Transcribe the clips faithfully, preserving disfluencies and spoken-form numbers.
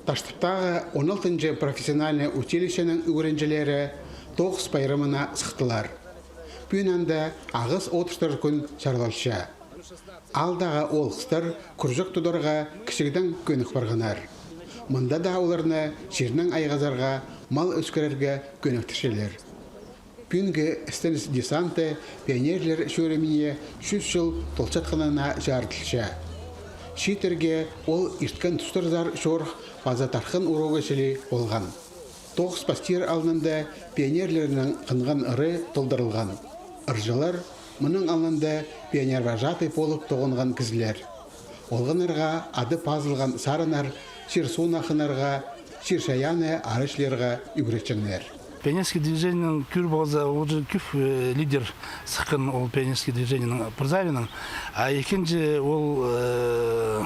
Таштыптағы он алтынҷы профессиональный училищенің ӱгренҷілері тоғыс пайрамына сыхтылар. Пӱӱн анда ағас одыртар кӱн чарлалча. Аалдағы оолғыстар кӱрҷек тударға кічігдең кӧнік парғаннар. Мында даа оларны чирнең айғазарға, мал ӧскірерге кӧніктірчелер. Пӱӱнгі «Істеніс десанты» пионерлер чӧріміне чӱс чыл толчатханына чарыдылча. Чииттерге ол ирткен тустарзар чорых паза тархын урогы чіли полған. Тоғыс пастир алнында пионерлернің хынған ыры толдырылған. Ырҷылар, мының алнында пионервожатый полып тоғынған кізілер. Олғаннарға ады пазылған сарыннар чир-суун хынарға, чир-чайаанны арачыларға ӱгретчеңнер. Пионерский движениенің кӧр полза, ол же кӧп, э, лидер сыххан ол пионерский движениенің пір саринаң. А ікінҷі ол, э,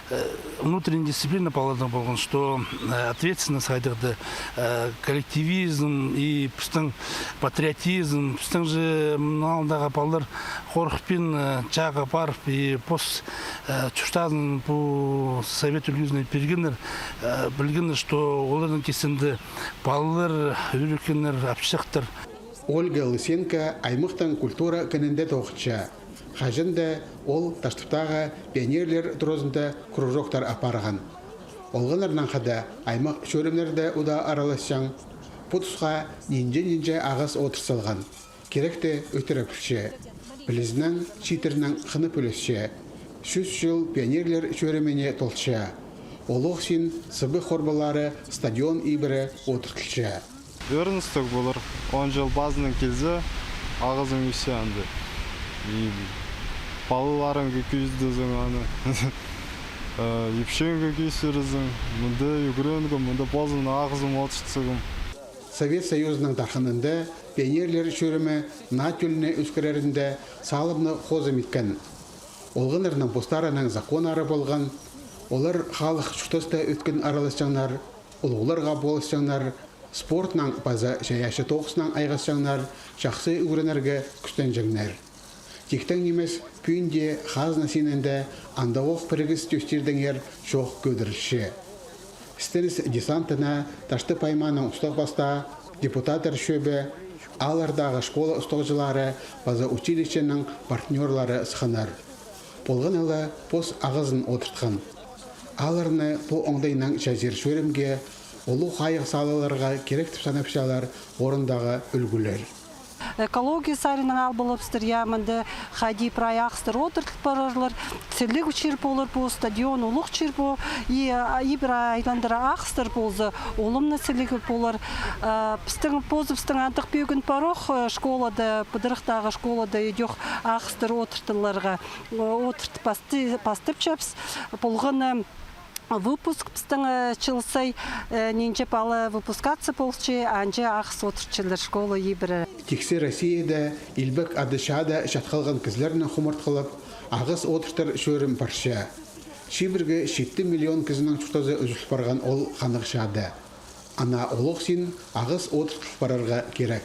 э, внутренняя дисциплина палаларда полған, что, э, ответственность хайдағ-да, э, коллективизм и пістің патриотизм, пістің же мына аалдағы палалар хорыхпин, э, чааға парып, и пос, э, чуртазын пу совет ӱлгӱзіне пиргеннер, э, пілгеннер, что оларның кистінде палалар ӱгреткеннер, апчахтар. Ольга Лысенко аймахтың культура кінінде тоғынча. Хаҷан даа ол Таштыптағы пионерлер туразында кружоктар апарған. Олғаннарнаң хада аймах чӧрімнерде удаа араласчаң. Пу тусха нинҷе-нинҷе ағас одыртылған. Киректі ӧтіре пілче. Пілізінең, чииттернең хынып ӱлесче. Чӱс чыл пионерлер чӧріміне толча. Олох син Сыбых хорбалары стадион ибіре одыртылча. Ӧріністіг полар, он чыл пазынаң килзе, ағазың ӧсче анда. И палаларыңға кӧзідезің аны. Э, ипчіңге кӧзідерзің, мында ӱгренгем, мында позымның ағазым одыртсағам. Совет Союзының тархынында пионерлер чӧрімі наа тӧлні ӧскірерінде салымнығ хозым иткен. Олғаннарның постарының законнары полған, олар халых чуртаста ӧткін араласчаңнар, улуғларға полысчаңнар, спортнаң паза чайаачы тоғыснаң айғасчаңнар, чахсы ӱгренерге кӱстенҷеңнер. Тиктең нимес, пӱӱн дее хазна синінде андағох пірігіс тӧстирдеңер чоох кӧдірілче. «Істеніс десантына» Таштып аймааның устағ-пастаа, депутаттар чӧбі, ааллардағы школа устағҷылары паза училищенің партнёрлары сыхханнар. Полған ла пос ағазын одыртхан. Аалларны пу оңдайнаң чазир чӧрімге, улуғ хайығ салыларға кирек тіп санапчалар орындағы ӱлгӱлер. Экология саринаң аал полыбыстыр, я, мында хайди прай ағастар одыртыл парарлар, сіліг чир полар пу, стадион улуғ чир пу, и, а, ибіре айландыра ағастар полза, улам на сіліг полар. А, пістің позыбыстың андағ пӧгін парох, э, школада, пыдырыхтағы школада идӧк ағастар одыртыларға, э, одыртып пасты-, пастапчабыс. Полған, э, выпуск пістің, э, чыл сай, э, нинҷе пала выпускаться полча, анҷа ағас одыртчалар школа ибіре. Тиксі Россияда илбек ады чаада чатхалған кізілерні хумартхылап, ағас одыртар чӧрім парча. Чибіргі читі миллион кізінің чуртазы ӱзіл парған ол ханығ чаада. Ана олох син ағас одыртыл парарға кирек.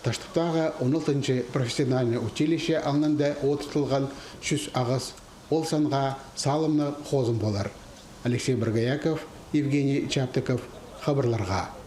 Таштыптағы он алтынҷы профессиональный училище алнында одыртылған чӱс ағас ол санға салымнығ хозым полар. Алексей Боргояков, Евгений Чаптыков, хабарларға.